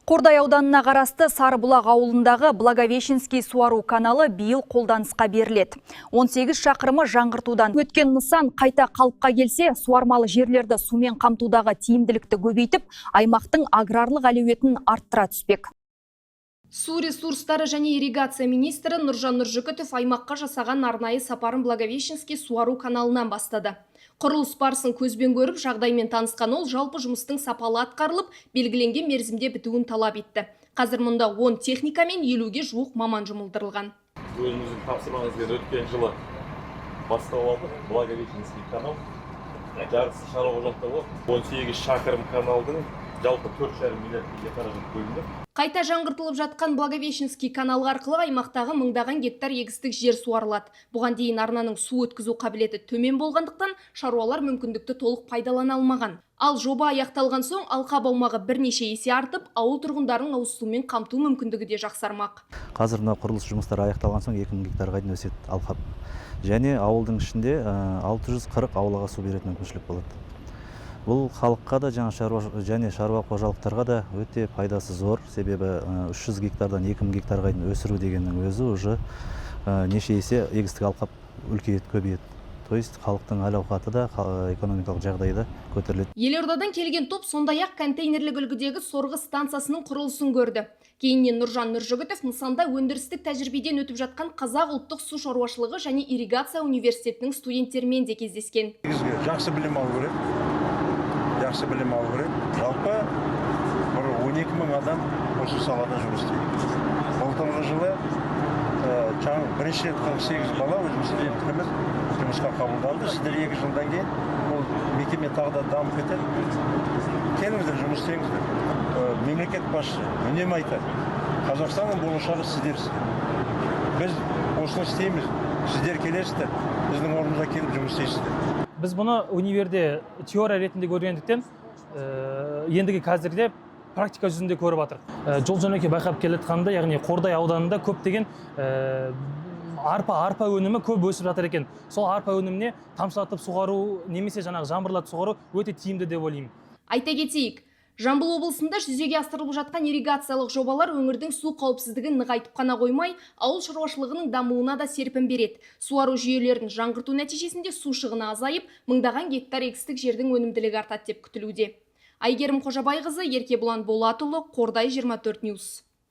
Қордай ауданына қарасты Сарыбұлақ ауылындағы Благовещенский суару каналы биыл қолданысқа беріледі. 18 шақырымы жаңғыртудан өткен нысан қайта қалыпқа келсе, суармалы жерлерді сумен қамтудағы тиімділікті көбейтіп, аймақтың аграрлық әлеуетін арттыра түспек. Су ресурстары және ирригация министрі Нұржан Нұржігітов аймаққа жасаған арнайы сапарын Благовещенский суару каналынан бастады. Құрылыс барысын көзбен көріп, жағдаймен танысқан ол жалпы жұмыстың сапалы атқарылып, белгіленген мерзімде бітуін талап етті. Қазір мұнда 10 техника мен 50-ге жуық маман жұмылдырылған. Өзіміздің тапсырмамызбен өткен жылы бастап алдық. Благовещенский канал, жартысы шаруа қожалықта болады. 18 шақырым каналдың жалпы 4,5 миллиард теңге қаражат бөлінді. Қайта жаңғыртылып жатқан Благовещенский каналы арқылы аймақтағы мыңдаған гектар егістік жер суарылады. Бұған дейін арнаның су өткізу қабілеті төмен болғандықтан, шаруалар мүмкіндікті толық пайдалана алмаған. Ал жоба аяқталған соң алқап аумағы бірнеше есе артып, ауыл тұрғындарын ауыз сумен қамту мүмкіндігі де жақсармақ. Қазір мына құрылыс жұмыстары аяқталған соң 2000 гектарға дейін өседі алқап. Және ауылдың ішінде 640 аулаға су беретін мүмкіншілік болады. Бұл халыққа да, жаңа шаруа және шаруа қожалықтарға да өте пайдасы зор, себебі 300 гектардан 2000 гектарға дейін өсіру дегеннің өзі уже неше есе егістік алқап үлкейеді, көбейеді. То есть халықтың әл ауқаты да, экономикалық жағдайы да көтеріледі. Елордадан келген топ сондай-ақ контейнерлік үлгідегі сорғы станциясының құрылысын көрді. Кейіннен Нұржан Нұржігітов нысанда өндірістік тәжірибеден өтіп жатқан Қазақ ұлттық су шаруашылығы және ирригация университетінің студенттерімен де кездескен. Негізгі жақсы білім алу керек, жақсы білім алу керек. Жалпы бір 12 мың адам осы салада жұмыс істейді. Былтырғы жылы жаңа бірінші рет 48 бала, өзіміздің студенттеріміз жұмысқа қабылданды. Сіздер 2 жылдан кейін ол мекеме тағы да дамып кетеді. Келіңіздер, жұмыс істеңіздер. Мемлекет басшысы үнемі айтады: «Қазақстанның болашағы сіздерсіздер, біз осыны істейміз, сіздер келесіздер, біздің орнымызға келіп жұмыс істейсіздер». Біз бұны универде теория ретінде көргендіктен, ендігі қазірде практика жүзінде көріп жатырмық. Жол жөнекей байқап келе жатқанда, яғни Қордай ауданында көптеген арпа өнімі көп өсіп жатыр екен. Сол арпа өніміне тамшылатып суғару немесе жаңағы жаңбырлатып суғару өте тиімді деп ойлаймын. Айта кетейік, Жамбыл облысында жүзеге асырылып жатқан ирригациялық жобалар өңірдің су қауіпсіздігін нығайтып қана қоймай, ауыл шаруашылығының дамуына да серпін береді. Суару жүйелерін жаңғырту нәтижесінде су шығыны азайып, мыңдаған гектар егістік жердің өнімділігі артады деп күтілуде. Әйгерім Қожабайқызы, Еркебұлан Болатұлы, Қордай 24 Ньюс.